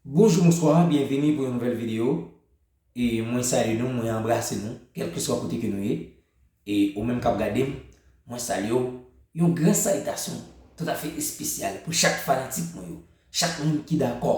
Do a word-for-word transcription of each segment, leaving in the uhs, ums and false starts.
Bonjou, bonswa, byenvini pou yon nouvèl videyo. E mwen salye nou, mwen anbrase nou, kèlkeswa kote ke nou ye. E ou menm k ap gade m, mwen salye w. Yon gran salitasyon toutafè espesyal pou chak fanatik mwen yo, chak moun ki dakò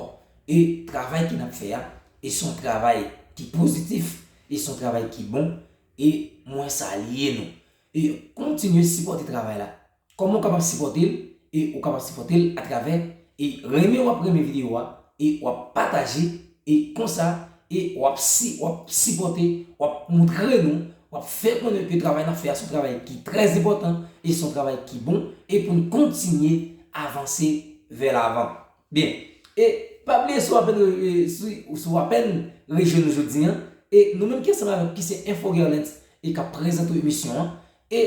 e travay ke n ap fè a, e se yon travay ki pozitif, e se yon travay ki bon, e mwen salye nou. E kontinye sipòte travay la. Kòman w kapab sipòte l? E ou kapab sipòte l atravè e renmen w ap renmen videyo a, e w ap pataje, e konsa, e w ap si, w ap sipòte, w ap montre nou, w ap fè konnen ke travay n ap fè a se yon travay ki trè enpòtan, e se yon travay ki bon, e pou n kontinye avanse vè lavan. Byen, e pa bliye si w apèn, e, si, si w apèn rejwenn nou jodi a, e nou menm ki ansanm avè w ki se Info Guerlens, e k ap prezante w emisyon an, e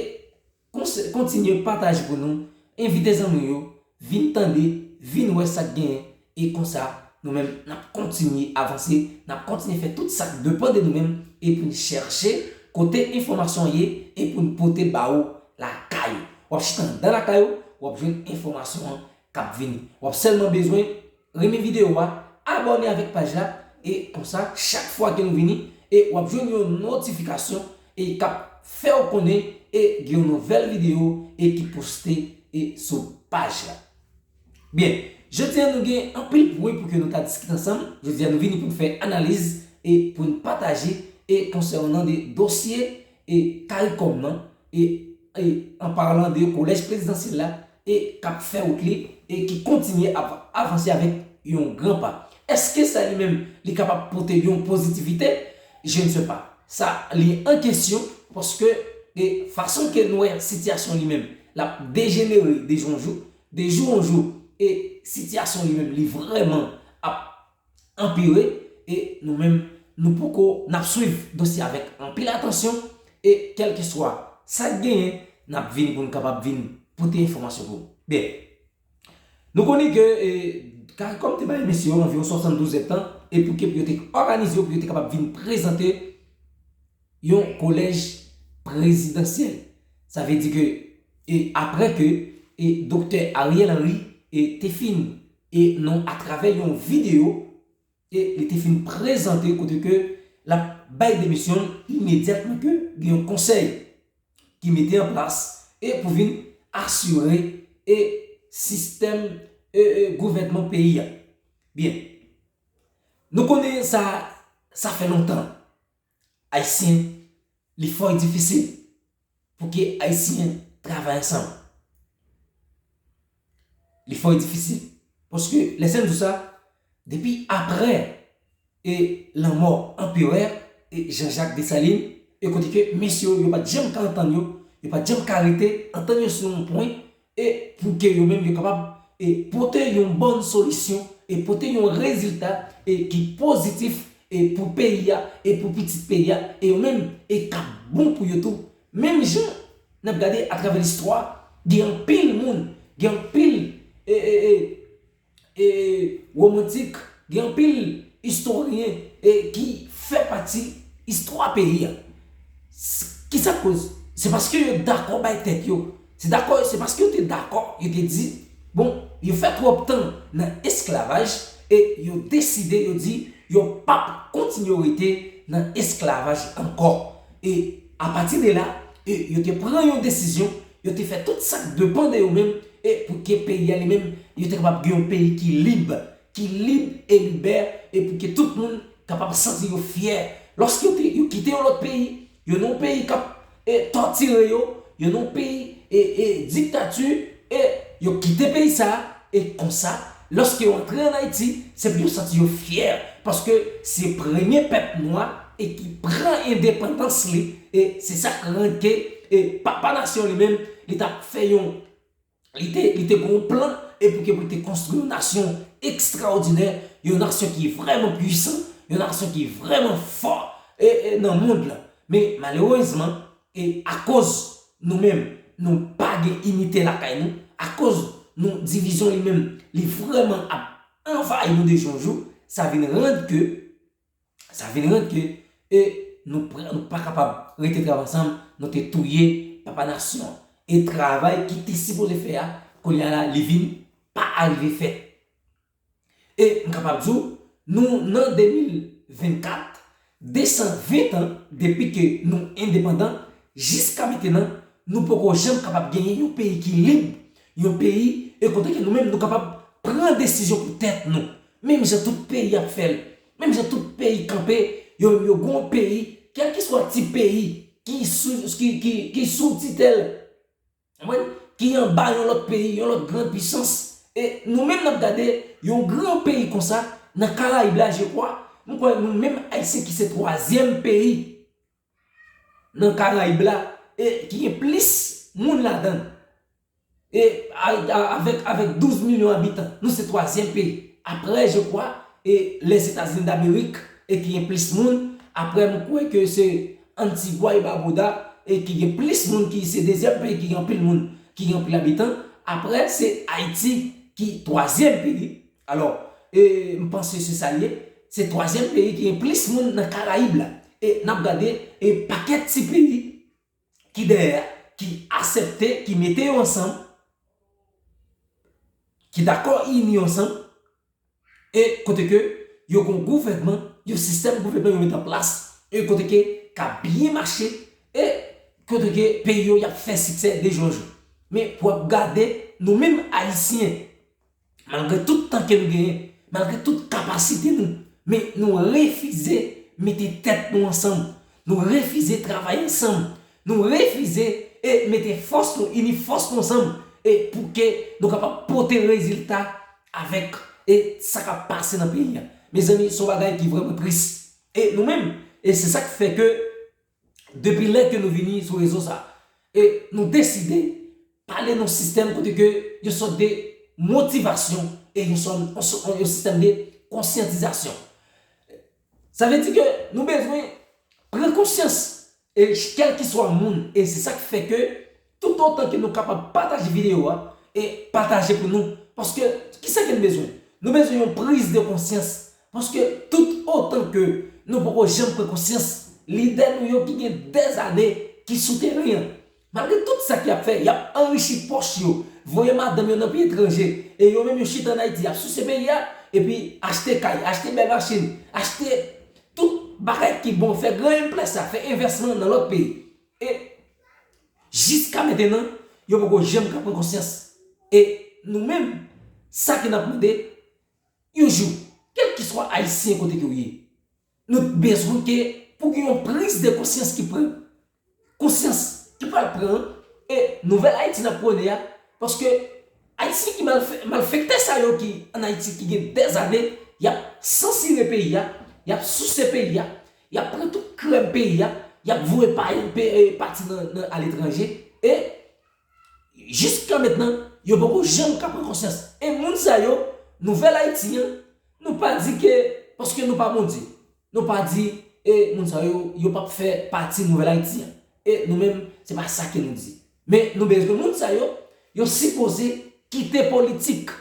konse- kontinye pataje pou nou, envite zanmi w yo, vin tande, vin wè sa k genyen, e konsa, nou menm, n ap kontinye avanse, n ap kontinye fè tout sa k depann de nou menm, e pou n chèche kote enfòmasyon an ye, e pou n pote ba ou lakay ou. W ap chita anndan lakay ou, w ap jwenn enfòmasyon an k ap vini. W ap sèlman bezwen renmen videyo a, abòne avèk paj la, e konsa, chak fwa ke nou vini, e w ap jwenn yon notifikasyon, e k ap fè w konnen, e gen yon nouvèl videyo, e ki poste, e sou paj la. Byen, jodi a nou gen anpil pwen pou ke nou ta diskite ansanm. Jodi a nou vini pou n fè analiz, e pou n pataje, e konsènan de dosye, e CARICOM nan, e, e an palan de kolèj prezidansyèl la, e k ap fè wout li, e ki kontinye ap avanse avèk yon gran pa. Èske sa li menm, li kapab pote yon pozitivite? Je ne sais pas. Sa li an kesyon, paske, e fason ke nou wè sitiyasyon li menm, l ap dejenere de jou an jou, de jou an jou, e sitiyasyon li menm, li vrèman ap anpire, e nou menm, nou poko, n ap swiv dosye avèk anpil atansyon, e kèlkeswa sa k genyen, n ap vini pou n kapab vin pote enfòmasyon pou ou. Byen, nou konnen ke, e, CARICOM te bay mesye yo anviwon swasanndouz èdtan, e pou ke pou yo te òganize yo, pou yo te kapab vin prezante yon kolèj prezidansyèl. Sa vle di ke, e, apre ke, e, Doktè Ariel Henry, e, te fin, e, non, atravè yon videyo, e, li te fin prezante kote ke l ap bay demisyon l imedyatman ke gen yon konsèy ki mete an plas, e pou vin asire, e sistèm, e, e gouvènman peyi a. Byen. Nou konnen sa, sa fè lontan. Ayisyen, li fò difisil pou ke Ayisyen travay ansanm. Li fò difisil. Paske, lè sa m di w sa, depi apre, e lanmò anperè, e Jean-Jacques Dessalines, e kote ke mesye yo, yo pa t janm ka antann yo, yo pa t janm ka rete antann yo sou yon pwen, e pou ke yo menm yo kapab, e pote yon bòn solisyon, e pote yon rezilta, e ki pozitif, e pou peyi a, e pou pitit peyi a, e yo menm, e k ap bon pou yo tou. Menm jan n ap gade atravè listwa, gen anpil moun, gen anpil, e, e, e, e womantik, gen anpil istoryen, e ki fè pati istwa peyi a. S- Kisa k koz? Se paske yo dakò bay tèt yo. Se dakò, se paske yo te dakò, yo te di, bon, yo fè twòp tan nan esklavaj, e yo deside, yo di, yo p ap kontinye rete nan esklavaj ankò. E apati de la, e yo te pran yon desizyon, yo te fè tout sa k depann de yo menm, e pou ke peyi a li menm, yo te kapab gen yon peyi ki lib, ki lib e libè, e pou ke tout moun kapab santi yo fyè. Lòske yo te, yo kite yon lòt peyi, yo nan yon peyi k ap, e, tòtire yo, yo nan yon peyi, e, e, diktati, e yo kite peyi sa a, e konsa, lòske yo antre ann Ayiti, se pou yo santi yo fyè, paske se premye pèp nwa, e ki pran endepandans li, e se sa k rann ke, e papa nasyon li menm, li t ap fè yon, li te, li te gen yon plan, e pou ke pou l te konstwi yon nasyon ekstraòdinè, yon nasyon ki vrèman pwisan, yon nasyon ki vrèman fò, e, e nan mond lan. Men malerezman, e akoz nou menm, nou pa gen inite lakay nou, akoz nou divizyon li menm, li vrèman ap anvayi nou de jou an jou, sa vin rann ke, sa vin rann ke, e nou, pr- nou pa kapab rete travay ansanm, nou te touye papa nasyon an. E travay ki te sipoze fè a, kounye a la, li vin pa arive fèt. E m kapab di w, Nou nan de mil vennkat, de san ven tan depi ke nou endepandan, jiska mentenan, nou poko janm kapab genyen yon peyi ki lib, yon peyi e kote ke nou menm nou kapab pran desizyon pou tèt nou. Menm jan tout peyi ap fè l, menm jan tout peyi kanpe, yo menm yo gon peyi, kèlkeswa ti peyi ki sou, ki, ki, ki sou titèl, konprann, ki anba yon lòt peyi, yon lòt gran pisans. E nou menm n ap gade yon gran peyi konsa nan Karayib la, je kwa, m kwè nou menm Ayisyen ki se twazyèm peyi nan Karayib la e ki gen plis moun ladan l. E a- a- avèk, avèk douz milyon abitan, nou se twazyèm peyi. Aprè, je kwa, e Lèzetazini Damerik, e ki gen plis moun. Aprè, m kwè ke se Antigua e Barbuda, e ki gen plis moun, ki se dezyèm peyi ki gen anpil moun, ki gen anpil abitan. Aprè, se Ayiti ki twazyèm peyi. Alò, e m panse se sa l ye. Se twazyèm peyi ki gen plis moun nan Karayib la. E n ap gade, e pakèt ti peyi ki dèyè a, ki aksepte, ki mete yo ansanm, ki dakò ini yo ansanm, e kote ke yo gon gouvènman, yon sistèm gouvènman yo met an plas, e kote ke ka byen mache, e kote ke peyi yo y ap fè siksè de jou an jou. Men pou ap gade, nou menm Ayisyen, malgre tout tan ke nou genyen, malgre tout kapasite nou, men nou refize mete tèt nou ansanm. Nou refize travay ansanm. Nou refize e mete fòs nou, ini fòs nou ansanm, e pou ke nou kapab pote rezilta avèk e sa k ap pase nan peyi a. Mezanmi, se yon bagay ki vrèman tris. E nou menm, e se sa k fè ke depi lè ke nou vini sou rezo sa, e nou deside pale nan sistèm kote ke yon sòt de motivasyon e yon sòt, yon sòt, yon sistèm de konsyantizasyon. Sa vle di ke nou bezwen pran konsyans, e kèlkeswa moun, e se sa k fè ke tout otan ke nou kapab pataje videyo a, e pataje pou nou. Paske, kisa ke nou bezwen? Nou bezwen yon priz de konsyans. Paske tout otan ke nou poko janm pran konsyans, lidè nou yo ki gen dèzane ki sou teren an, malgre tout sa ke y ap fè, y ap anrichi pòch yo, voye madanm yo nan peyi etranje, e yo menm yo chita ann Ayiti, y ap souse peyi a, epi achte kay, achte bèl machin, achte tout bagay ki bon, fè gran enplè sa, fè envèsman nan lòt peyi. E jiska mentenan, yo poko janm ka pran konsyans. E nou menm, sa ke n ap mande, yon jou, kèlkeswa Ayisyen kote ke w ye, nou bezwen ke pou gen yon priz de konsyans ki pran, konsyans ki pral pran, e nouvèl Ayiti n ap pwone a, paske Ayisyen ki malfe-, malfektè sa yo ki ann Ayiti ki gen dèzane, y ap sansire peyi a, y ap souse peyi a, y ap pran tout krèm peyi a, y ap voye pa-, pe-, e, pati nan, nan aletranje, e jiska mentnan, yo poko janm ka pran konsyans. E moun sa yo, nouvèl Ayiti an, nou pa di ke, paske nou pa Bondye, nou pa di, e moun sa yo, yo p ap fè pati nouvèl Ayiti an. E nou menm, se pa sa ke nou di. Men nou bezwen moun sa yo, yo sipoze kite politik.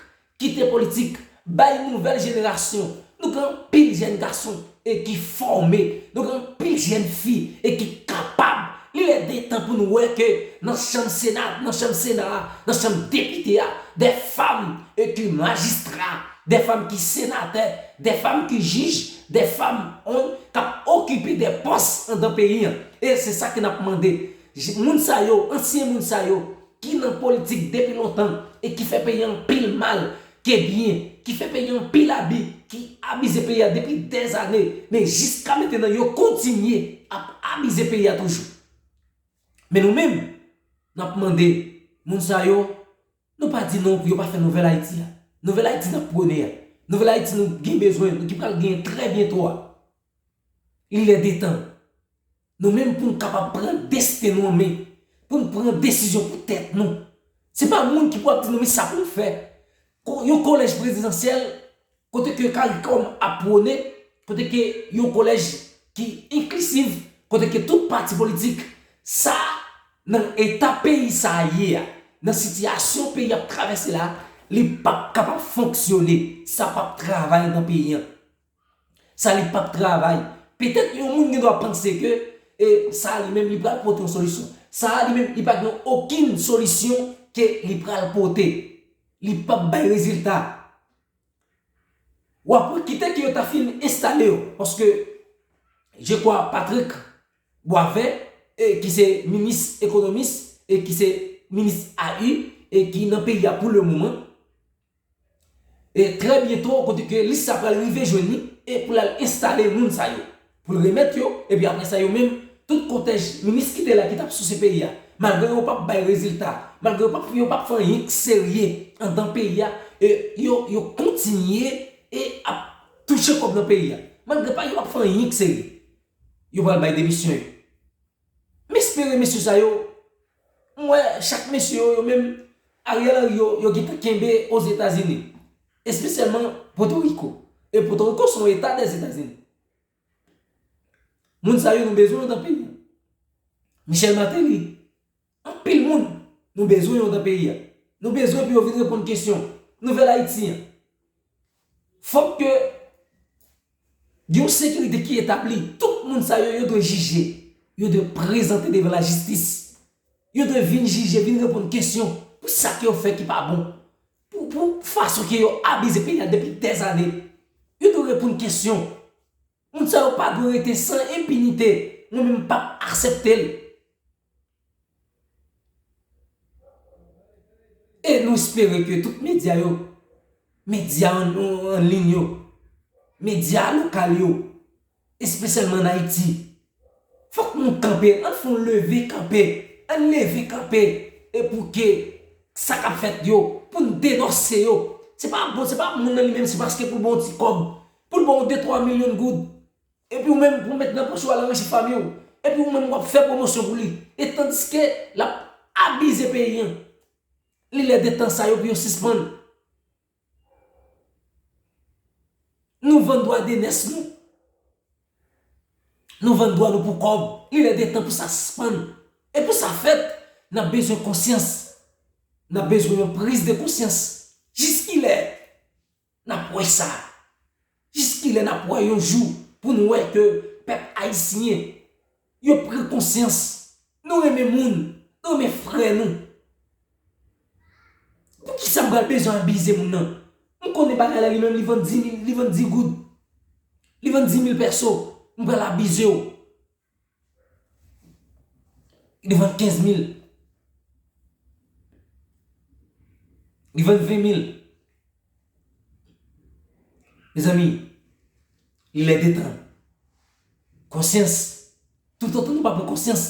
Kite politik, bay nouvèl jenerasyon. Nou gen anpil jèn gason e ki fòme. Nou gen anpil jèn fi e ki kapab. Li lè de tan pou nou wè ke nan chanm sena, nan chanm sena a, nan chanm depite a, de fanm e ki majistra, de fanm ki senatè, de fanm ki jij, de fanm, on, k ap okipe de pòs anndan peyi an. E se sa ke n ap mande. J-, moun sa yo, ansyen moun sa yo, ki nan politik depi lontan e ki fè peyi an pil mal ke byen, ki fè peyi an pil abi, ki abize peyi a depi dèzane, men jiska mentnan yo kontinye ap abize peyi a toujou. Men nou menm, n ap mande moun sa yo, nou pa di non pou yo pa fè nouvèl Ayiti a. Nouvèl Ayiti n ap pwone a. Nouvèl Ayiti nou gen bezwen, nou ki pral genyen trè byento a. Li lè de tan. Nou menm pou n kapab pran desten nou an men, pou n pran desizyon pou tèt nou. Se pa moun ki pou ap di nou men sa pou n fè. Ko-, yon kolèj prezidansyèl, kote ke CARICOM ap pwone, kote ke yon kolèj ki enklizif, kote ke tout pati politik, sa, nan eta peyi sa a ye a, nan sitiyasyon peyi ap travèse la, li p ap kapab fonksyone, sa p ap travay nan peyi an. Sa li p ap travay. Petèt yon moun gen dwa panse ke, e, sa li menm li pral pote yon solisyon. Sa li menm li pa gen okenn solisyon ke li pral pote. Li p ap bay rezilta. w ap wè kite ke yo ta fin enstale yo. Paske, je kwa, Patrick Boisvert, e ki se minis ekonomis, e ki se minis A U, e ki nan peyi a pou le moman, e trè byento, kote ke lis sa pral rive jwenn li, e pou l al enstale moun sa yo. Pou l remèt yo, epi apre sa yo menm, tout kotèj minis ki te la ki t ap souse peyi a, malgre yo p ap bay rezilta, malgre yo p ap, yo p ap fè anyen k serye anndan peyi a, e yo, yo kontinye e ap touche kòb nan peyi a. Malgre pa, yo p ap fè anyen k serye. Yo pral bay demisyon yo. M espere mesye sa yo, m wè chak mesye yo, yo menm, Ariel Henry yo, yo gentan kenbe Ozetazini, espesyalman Pòtoriko. E Pòtoriko se yon eta Dèzetazini. Moun sa yo, nou bezwen yo nan peyi a. Michel Martelly, anpil moun, nou bezwen yo nan peyi a. Nou bezwen pou yo vin reponn kesyon. Nouvèl Ayiti an. Fòk ke gen yon sekirite ki etabli. Tout moun sa yo, yo dwe jije. Yo dwe prezante devan lajistis. Yo dwe vin jije, vin reponn kesyon pou sa ke yo fè ki pa bon. Pou, pou fason ke yo abize peyi a depi dèzane. Yo dwe reponn kesyon. Moun sa yo pa dwe rete san enpinite. Mwen menm, m p ap aksepte l. E nou espere ke tout medya yo, medya an, an liy yo, medya lokal yo, espesyalman an Ayiti, fòk nou kanpe, ann fè yon leve kanpe, ann leve kanpe, e pou ke sa k ap fèt yo, pou n denonse yo. Se pa bon, se pa moun nan li menm, se paske pou l ba w yon ti kòb, pou l ba w de twa milyon goud. Epi ou menm, pou w met nan pòch ou al anrichi fanmi w. Epi ou menm, w ap fè pwomosyon pou li. E tandiske l ap abize peyi an. Li lè de tan sa yo pou yo sispann. Nou vann dwa de nès nou. Nou vann dwa nou pou kòb. Li lè de tan pou sa sispann. E pou sa fèt, n ap bezwen konsyans. N ap bezwen yon priz de konsyans. Jiskilè? N ap wè sa. Jiskilè n ap wè yon jou pou n wè ke pèp ayisyen yo pran konsyans? Nou renmen moun, nou renmen frè nou. Poukisa m pral bezwen abize moun nan? M konnen bagay la li menm li vann di mil, li vann di goud. Li vann di mil pèso, m pral abize w. Li vann kenz mil. Li vann ven mil. Mezanmi, li lè de tan. Konsyans. Toutotan nou pa pran konsyans,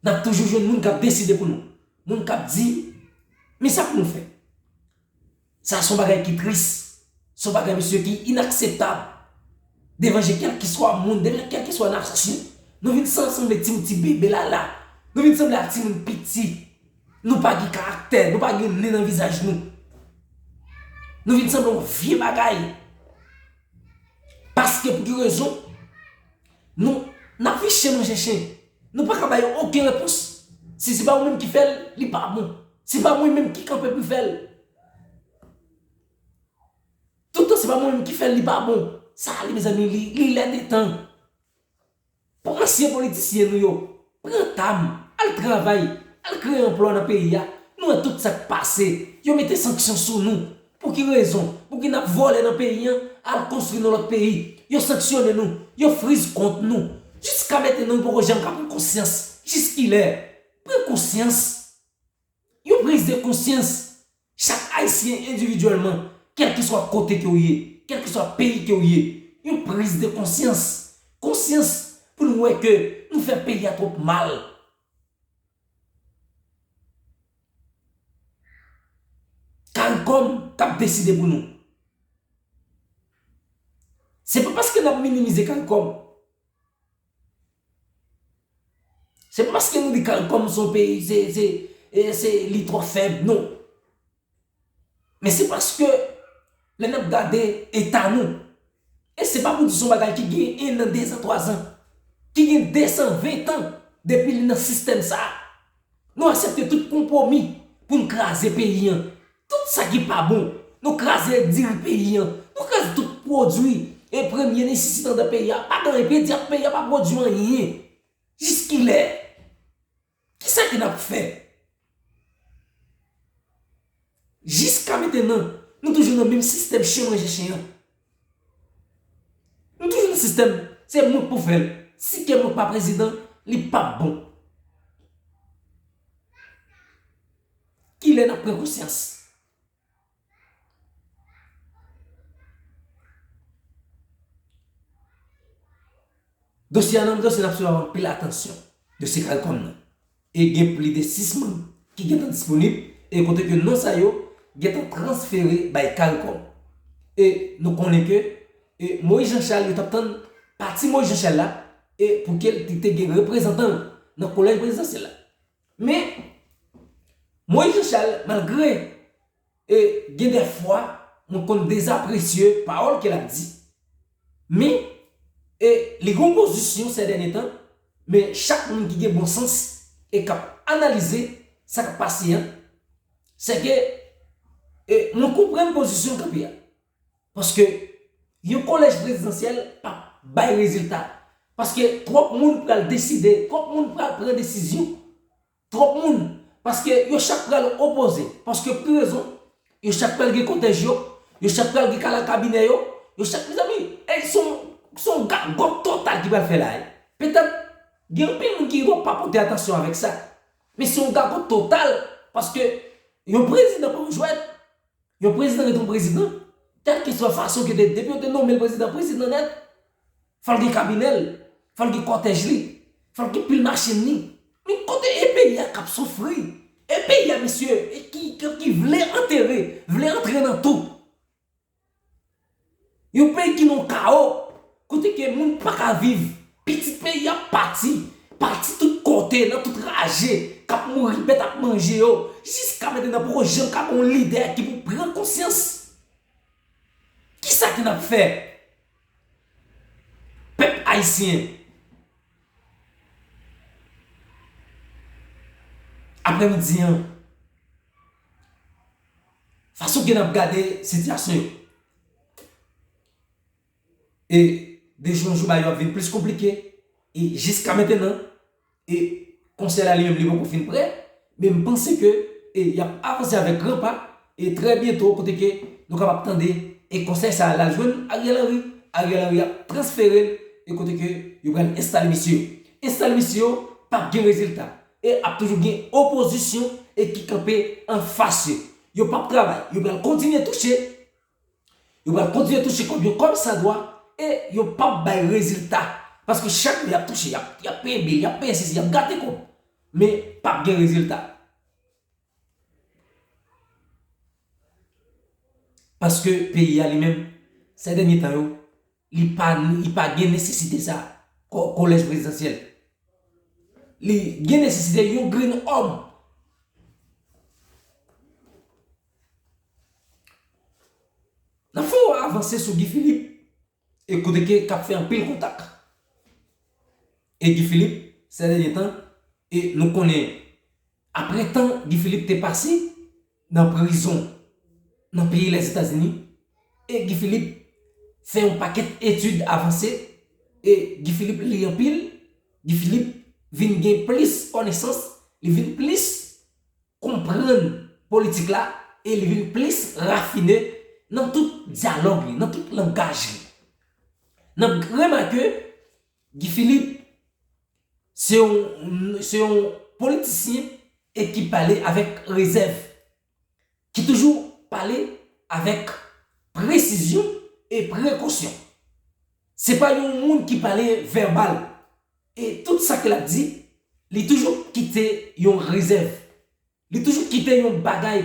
n ap toujou jwenn moun k ap deside pou nou. Moun k ap di, men sa pou nou fè. Sa se yon bagay ki tris. Se yon bagay, mesye, ki inakseptab. Devan je kèlkeswa moun, devan kèlkeswa nasyon, nou vin sanble ti, ti bebe lala. Nou vin sanble ak timoun piti. Nou pa gen karaktè, nou pa gen nen nan vizaj nou. Nou vin sanble yon vye bagay. Paske pou ki rezon? Nou, n ap viv chen manje chen. Nou pa ka bay okenn repons. Si se pa ou menm ki fè l, li pa bon. Se pa mwen menm ki kanpe pou m fè l. Toutan se pa mwen menm ki fè l, li pa bon. Sa li, mezanmi, li, li lè de tan. Pou ansyen politisyen nou yo, pran tam, al travay, al kreye anplwa nan peyi a. Nou wè tout sa k pase. Yo mete sanksyon sou nou. Pou ki rezon? Pou ki n ap vòlè nan peyi an, al konstwi nan lòt peyi? Yo sanksyone nou, yo friz kont nou. Jiska mentnan, nou poko janm ka pran konsyans. Jiskilè? Pran konsyans. Yon priz de konsyans. Chak Ayisyen endividyèlman, kèlkeswa kote ke w ye, kèlkeswa peyi ke w ye, yon priz de konsyans. Konsyans pou nou wè ke nou fè peyi a twòp mal. Karikòm k ap deside pou nou. Se pa paske n ap minimize Karikòm. Se pa paske nou di Karikòm se yon peyi, se, se, e, se, li twò fèb, non. Men se paske lè n ap gade eta nou, e se pa pou di se yon bagay ki gen en an, de zan, twa zan, ki gen de san ven tan depi li nan sistèm sa a. Nou aksepte tout konpwomi pou n kraze peyi an. Tout sa ki pa bon, nou kraze diri peyi an. Nou kraze tout pwodui e premye nesesite anndan peyi a. Pa gen anyen, peyi a, peyi a pa pwodui anyen. Jiskilè? Kisa ke n ap fè? Jiska mentnan, nou toujou nan menm sistèm chen manje chen an. Nou toujou nan sistèm, se mwen k pou fè l. Si ke mwen pa prezidan, li p ap bon. Kilè n ap pran konsyans? Dosye a nan dosye n ap swiv avèk anpil atansyon, dosye CARICOM nan. E gen plis de sis manm ki gentan disponib, e kote ke non sa yo gentan transfere bay CARICOM. E nou konnen ke e Moïse Jean Charles, yo t ap tann pati Moïse Jean Charles la, e pou ke l te gen reprezantan l nan kolèj prezidansyèl la. Men, Moïse Jean Charles, malgre e gen de fwa, mwen konn dezapresye pawòl ke l ap di. Men, e li gen yon pozisyon sè dènye tan, men chak moun ki gen bon sans e k ap analize sa k ap pase an, se ke e mwen konprann pozisyon l kanpe a. Paske yon kolèj prezidansyèl p ap bay rezilta. Paske twòp moun pral deside, twòp moun pral pran desizyon. Twòp moun. Paske yo chak pral opoze. Paske pou ki rezon? Yo chak pral gen kòtèj yo. Yo chak pral gen kala kabinè yo. Yo chak, mezanmi, e se yon, se yon gagòt total ki pral fè la, wi. Petèt, gen anpil moun ki w ap pa pote atansyon avèk sa. Men se yon gagòt total. Paske yon prezidan pa yon jwèt. Yon prezidan ret yon prezidan. Kèlkeswa fason ke te, depi yo te nonmen l prezidan, prezidan nèt. Fò l gen kabinè l, fò l gen kòtèj li, fò l gen pil machin li. Men kote e peyi a k ap soufri? E peyi a, mesye, e ki, ki, ki vle antere, vle antre nan tou. Yon peyi ki nan kawo, kote ke moun pa ka viv, pitit peyi a pati, pati tout kote, nan tout raje, k ap mouri, bèt ap manje yo. Jiska mentnan, poko janm ka gen yon lidè ki pou pran konsyans. Kisa ke n ap fè? Pèp ayisyen, aprèmidi an, fason ke n ap gade sitiyasyon yo, e de jou an jou bagay yo ap vin plis konplike, e jiska mentnan, e konsèy la li menm li poko fin prè, men m panse ke e y ap avanse avèk gran pa, e trè byento kote ke nou kapab tande e konsèy sa a al jwenn Ariel Henry, Ariel Henry ap transfere l, e kote ke yo pral enstale misye yo. Enstale misye yo, p ap gen rezilta. E ap toujou gen opozisyon e ki kanpe anfas yo. Yo p ap travay, yo pral kontinye touche, yo pral kontinye touche kòb yo kòmsadwa e yo p ap bay rezilta. Paske chak jou y ap touche, y ap, y ap peye bil, y ap peye sesi, y ap gate kòb. Men p ap gen rezilta. Paske peyi a li menm, sè dènye tan yo, li pa, li pa gen nesesite sa, ko-, kolèj prezidansyèl. Li gen nesesite yon grenn òm. N ap fè yon avanse sou Guy Philippe, e kote ke k ap fè anpil kontak. E Guy Philippe, sè dènye tan, e nou konnen, apre tan Guy Philippe te pase nan prizon nan peyi Lèzetazini, e Guy Philippe fè yon pakèt etid avanse, e Guy Philippe li anpil, Guy Philippe vin gen plis konesans, li vin plis konprann politik la, e li vin plis rafine nan tout dyalòg li, nan tout langaj li. N ap remake Guy Philippe se yon, se yon politisyen e ki pale avèk rezèv, ki toujou pale avèk presizyon e prekosyon. Se pa yon moun ki pale vèbal. E tout sa ke l ap di, li toujou kite yon rezèv. Li toujou kite yon bagay.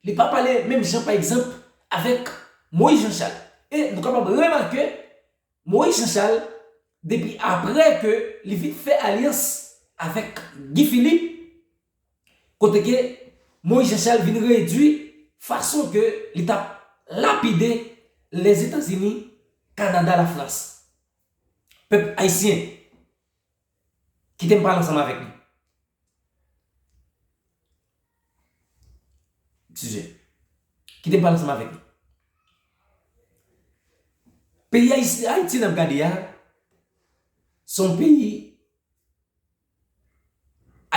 Li pa pale menm jan, pa egzanp, avèk Moïse Jean Charles. E nou kapab remake Moïse Jean Charles, depi apre ke li vin fè alyans avèk Guy Philippe, kote ke Moïse Jean Charles vin redui fason ke li t ap lapide Lèzetazini, Kanada, Lafrans. Pèp ayisyen, kite m pale ansanm avèk nou. Eskize. Kite m pale ansanm avèk nou. Peyi Ayiti, Ayiti n ap gade a, se yon peyi,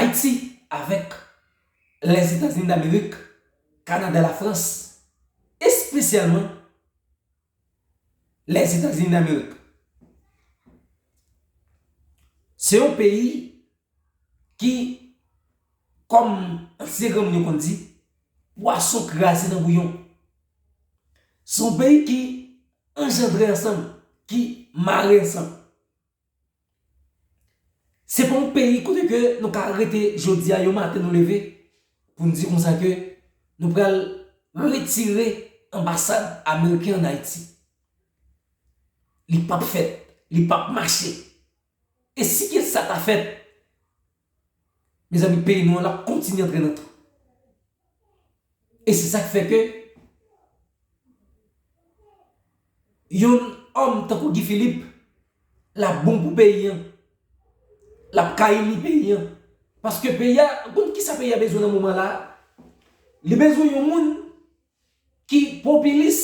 Ayiti avèk Lèzetazini Damerik, Kanada, Lafrans, espesyalman Lèzetazini Damerik. Se yon peyi ki, kòm ansyen granmoun yo konn di, pwason kraze nan bouyon. Se yon peyi ki anjandre ansanm, ki mare ansanm. Se pa yon peyi kote ke nou ka rete jodi a, yon maten nou leve, pou n di konsa ke nou pral retire anbasad ameriken ann Ayiti. Li p ap fèt, li p ap mache. E si ke sa ta fèt, mezanmi, peyi nou an, l ap kontinye antre nan twou. E se sa k fè ke yon òm tankou Guy Philippe, l ap bon pou peyi an. L ap ka ini peyi an. Paske peyi a, ou konn kisa peyi a bezwen nan moman la? Li bezwen yon moun ki popilis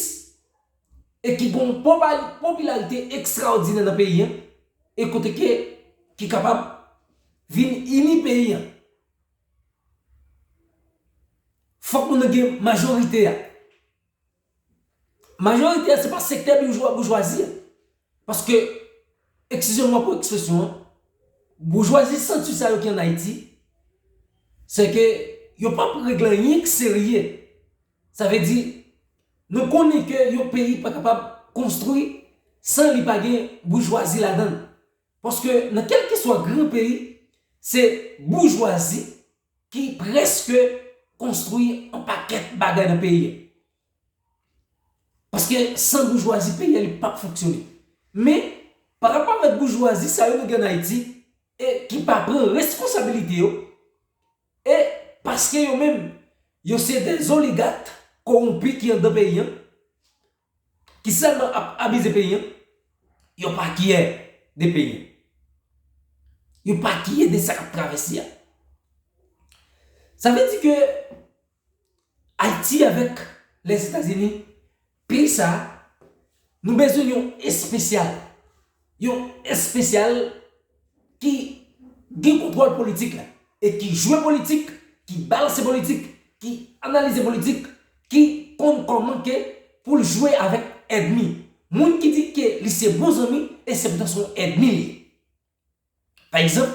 e ki gen yon popa-, popilarite ekstraòdinè nan peyi an, e kote ke, ki kapab vin ini peyi an. Fòk moun nan gen majorite a. Majorite a, se pa sektè boujwa-, boujwazi a. Paske, eskize mwen pou ekspresyon an, boujwazi santi sa yo ki ann Ayiti, se ke yo p ap regle anyen k serye. Sa vle di, nou konnen ke yon peyi pa kapab konstwi san li pa gen boujwazi ladan l. Paske nan kèlkeswa gran peyi, se boujwazi ki prèske konstwi yon pakèt bagay nan peyi a. Paske san boujwazi, peyi a, li p ap fonksyone. Men, pa rapò avèk boujwazi sa yo nou gen ann Ayiti, e ki pa pran responsabilite yo, e paske yo menm, yo se de oligak kowonpi ki anndan peyi an, ki sèlman ap abize peyi an, yo pa kyè de peyi an. Yo pa kyè de sa k ap travèse a. Sa vle di ke Ayiti avèk Lèzetazini, peyi sa a, nou bezwen yon espesyal. Yon espesyal ki gen kontwòl politik la, e ki jwe politik, ki balanse politik, ki analize politik, ki konn kòman ke pou l jwe avèk ènmi. Moun ki di ke li se bon zanmi, e se poutan se yon ènmi li ye. Pa egzanp,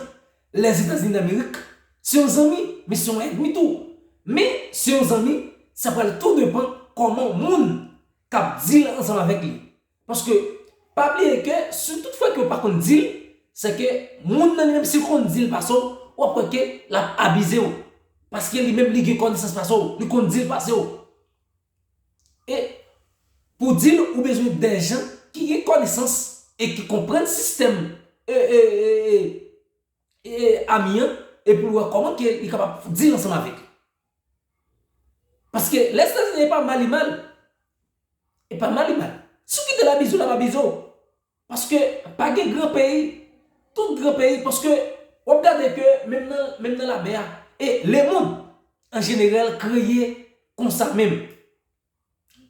Lèzetazini Damerik, se yon zanmi, men se yon ènmi tou. Men, se yon zanmi, sa pral tou depann kòman moun k ap deal ansanm avèk li. Paske, pa bliye ke si tout fwa ke w pa konn deal, se ke moun nan li menm, si l konn deal pase w, w ap wè ke l ap abize w. Paske li menm, li gen konesans pase w, li konn deal pase w. E pou deal, ou bezwen de jan ki gen konesans e ki konprann sistèm, e, e, e, e, e, ami an, e pou l wè kòman ke li kapab deal ansanm avèk li. Paske Lèzetazini, e pa mal li mal. E pa mal li mal. Si w kite l abize w, l ap abize w. Paske pa gen gran peyi, tout gran peyi, paske w ap gade ke menm nan, menm nan lamè a, e lemonn an jeneral kreye konsa menm.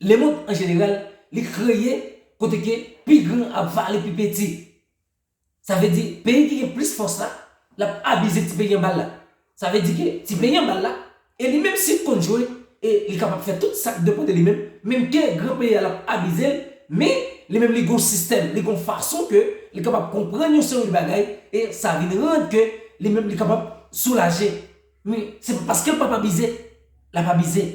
Lemonn an jeneral, li kreye kote ke pi gran ap vale pi piti. Sa vle di, peyi ki gen plis fòs la, l ap abize ti peyi anba l la. Sa vle di ke ti peyi anba l la, e li menm si l konn jwe, e li kapab fè tout sa k depann de li menm, menm ke gran peyi a l ap abize l, men li menm li gon sistèm, li gon fason ke li kapab konprann yon seri de bagay, e sa vin rann ke li menm li kapab soulaje. Men se pa paske l p ap abize, l ap abize.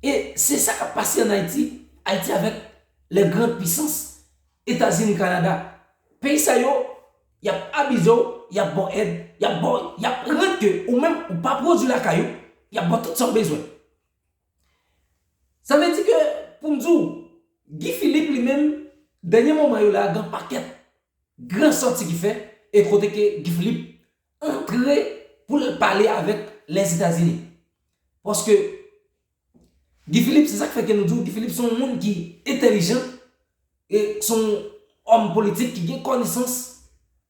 E se sa k ap pase ann Ayiti, Ayiti avèk les grandes puissances, Etazini, Kanada. Peyi sa yo, y ap abize w, y ap ba w èd, y ap ba w, y ap rann ke ou menm ou pa pwodui lakay ou, y ap ba w tout sa w bezwen. Sa vle di ke, pou m di w, Guy Philippe li menm, dènye moman yo la, gen pakèt gran sòti ki fè, e kote ke Guy Philippe antre pou l pale avèk Lèzetazini. Paske Guy Philippe, se sa k fè ke nou di w, Guy Philippe se yon moun ki entèlijan, e se yon òm politik ki gen konesans,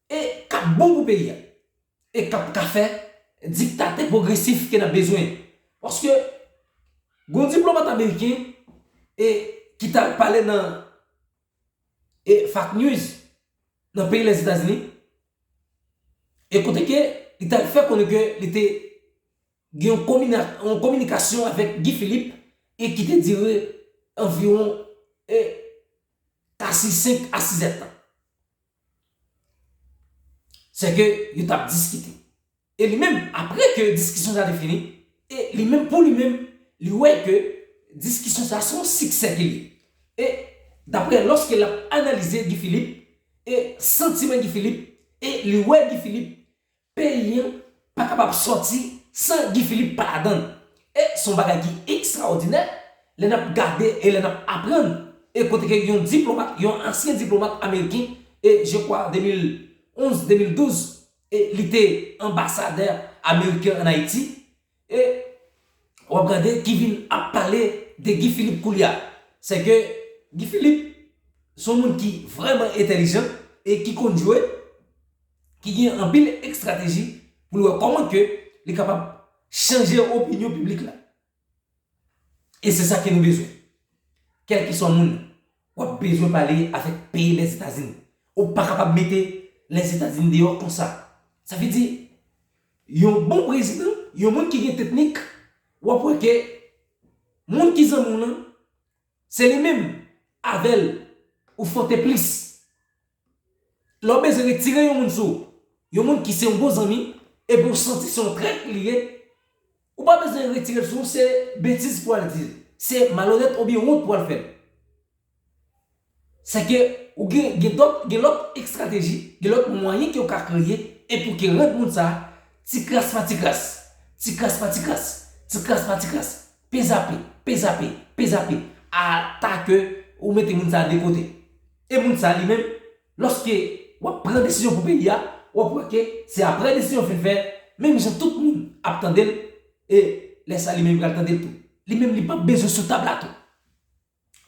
e k ap bon pou peyi a, e k ap ka fè diktatè pwogresif ke n ap bezwen. Paske, gen yon diplomat ameriken, e ki t al pale nan, e Fox News, nan peyi Lèzetazini, e kote ke li t al fè konnen ke li te gen yon komina-, yon kominikasyon avèk Guy Philippe, e ki te dire anviwon, e, kasi senk a sis èdtan. se ke yo t ap diskite. E li menm, apre ke diskisyon sa te fini, e li menm, pou li menm, li wè ke diskisyon sa se yon siksè ke li. E dapre, lòske l ap analize Guy Philippe, e santiman Guy Philippe, e li wè Guy Philippe, peyi an pa kapab sòti san Guy Philippe pa ladan l. E se yon bagay ki ekstraòdinè, lè n ap gade e lè n ap aprann, e kote ke yon diplomat, yon ansyen diplomat ameriken, e je kwa de mil onz, de mil douz, e li te anbasadè ameriken ann Ayiti, e w ap gade ki vin ap pale de Guy Philippe koulye a. Se ke Guy Philippe se yon moun ki vrèman entèlijan e ki konn jwe, ki gen anpil estrateji pou l wè kòman ke li kapab chanje opinyon piblik la. E se sa ke nou bezwen. Kèlkeswa moun, w ap bezwen pale avèk peyi Lèzetazini. Ou pa kapab mete Lèzetazini deyò konsa. Sa vle di, yon bon prezidan, yon moun ki gen teknik, w ap wè ke moun ki zanmi w lan, se li menm, avè l ou fwonte plis. Lè w bezwen retire yon moun sou, yon moun ki se yon bon zanmi, epi w santi se yon trèt li ye, ou pa bezwen retire l sou, se betiz pou al di, se malonèt oubyen wont pou al fè l. Se ke ou gen, gen dòt, gen lòt estrateji, gen lòt mwayen ke w ka kreye, e pou ke rann moun sa a, ti kras pa ti kras, ti kras pa ti kras, ti kras pa ti kras, pe zape, pe zape, pe zape, ata ke ou mete moun sa a de kote. E moun sa a li menm, lòske w ap pran desizyon pou peyi a, w ap wè ke se apre desizyon fin fè, menm jan tout moun ap tande l, e lè sa a li menm li pral tande l tou. Li menm li p ap bezwen sou tab la tou.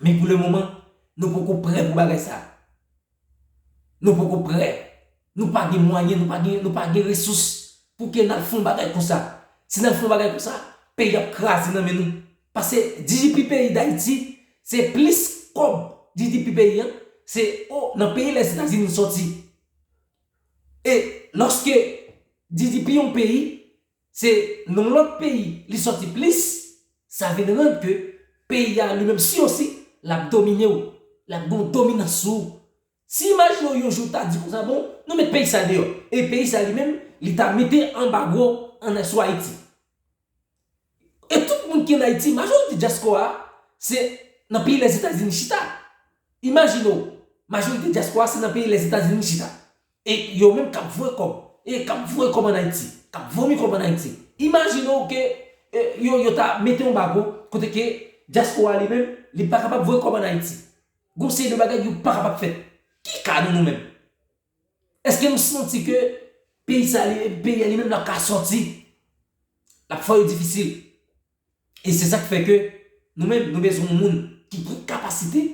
Men pou le moman, nou poko prè pou bagay sa. Nou poko prè. Nou pa gen mwayen, nou pa gen, nou pa gen resous pou ke n al fè yon bagay konsa. Si n al fè yon bagay konsa, peyi ap kraze nan men nou. Paske G D P peyi Dayiti, se plis kòb G D P peyi an, se o, nan peyi Lèzetazini sòti. E lòske G D P yon peyi, se nan lòt peyi li sòti plis, sa vin rann ke peyi a li menm si osi, l ap domine w, l ap gen yon dominans sou ou. Si imajine w yon jou ta di konsa, bon, nou met peyi sa deyò, e peyi sa li menm, li ta mete anbago an sou Ayiti. E tout moun ki ann Ayiti, majorite dyaspora a, se nan peyi Lèzetazini chita. Imajine w, majorite dyaspora a se nan peyi Lèzetazini chita. E yo menm k ap voye kòb, e k ap voye kòb ann Ayiti, k ap vomi kòb ann Ayiti. Imajine w ke e, yo, yo ta mete yon bago kote ke dyaspora li menm, li pa kapab voye kòb ann Ayiti. Gon seri de bagay yo pa kapab fèt. Ki ka nou, nou menm? Èske nou santi ke peyi sa, li, peyi a li menm l ap ka sòti? L ap fò yo difisil. E se sa k fè ke nou menm, nou bezwen yon moun ki gen kapasite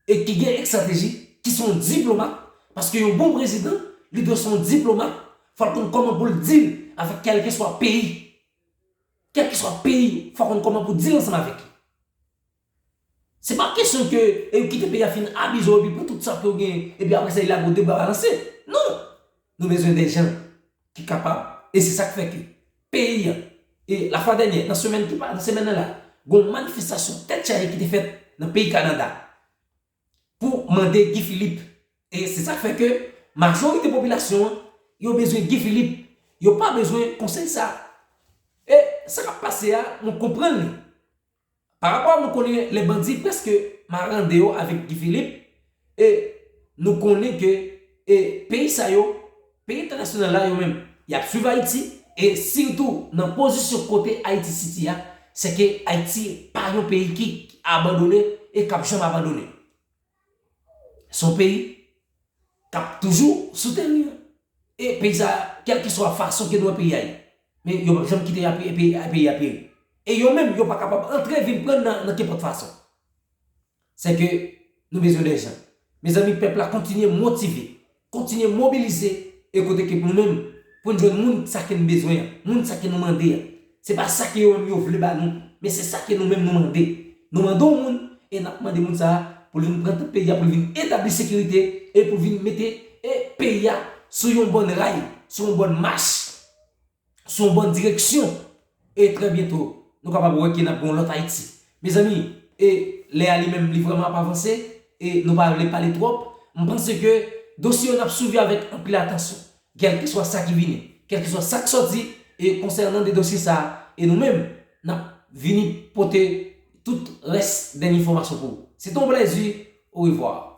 e ki gen estrateji, ki se yon diplomat. Paske yon bon prezidan, li dwe se yon diplomat. Fò l konn kòman pou l deal avèk kèlkeswa peyi. Kèlkeswa peyi, fò w konn kòman pou deal ansanm avèk li. Se pa kesyon ke e ou kite peyi a fin abize w epi pran tout sa ke w gen, epi apre sa, li lage w de bra balanse. Non! Nou bezwen de jan ki kapab. E se sa k fè ke peyi an, e lafwa dènyè, nan semèn ki pa, nan semèn nan la, gon manifestasyon tèt chaje ki te fèt nan peyi Kanada pou mande Guy Philippe. E se sa k fè ke majorite popilasyon an, yo bezwen Guy Philippe. Yo pa bezwen konsèy sa. E sa k ap pase a, nou konprann li. Parapò a nou konnen lè bandi prèske marande yo avèk Guy Philippe, e nou konnen ke e peyi sa yo, peyi entènasyonal la yo menm, y ap swiv Ayiti, e sitou nan pozisyon kote Ayiti sitiye a, se ke Ayiti pa yon peyi ki abandone e k ap janm abandone. Se yon peyi k ap toujou sou teren an. E peyi sa, kèlkeswa fason ke nou wè peyi a ye, men yo p ap janm kite peyi a peri. E yo menm, yo pa kapab antre vin pran n nan, nan kenpòt fason. Se ke nou bezwen de jan. Mezanmi, pèp la kontinye motive, kontinye mobilize, e kote ke nou menm, pou n jwenn moun sa ke n bezwen an, moun sa ke nou mande an. Se pa sa ke yo menm yo vle ba nou, men se sa ke nou menm nou mande. Nou mande yon moun, e n ap mande moun sa a pou l vin pran tèt peyi a, pou l vin etabli sekirite, e pou l vin mete e peyi a sou yon bòn ray, sou yon bòn mach, sou yon bòn direksyon. E trè byento, nou kapab wè ke n ap gen yon lòt Ayiti. Mezanmi, e lè a li menm, li vrèman ap avanse, e nou pa vle pale twòp. M panse ke dosye yo n ap swiv yo avèk anpil atansyon. kèlkeswa sa ki vini, kèlkeswa sa k sòti, e konsènan de dosye sa, e nou menm, n ap vini pote tout rès dènye enfòmasyon pou ou. Se te yon plèzi, orevwa.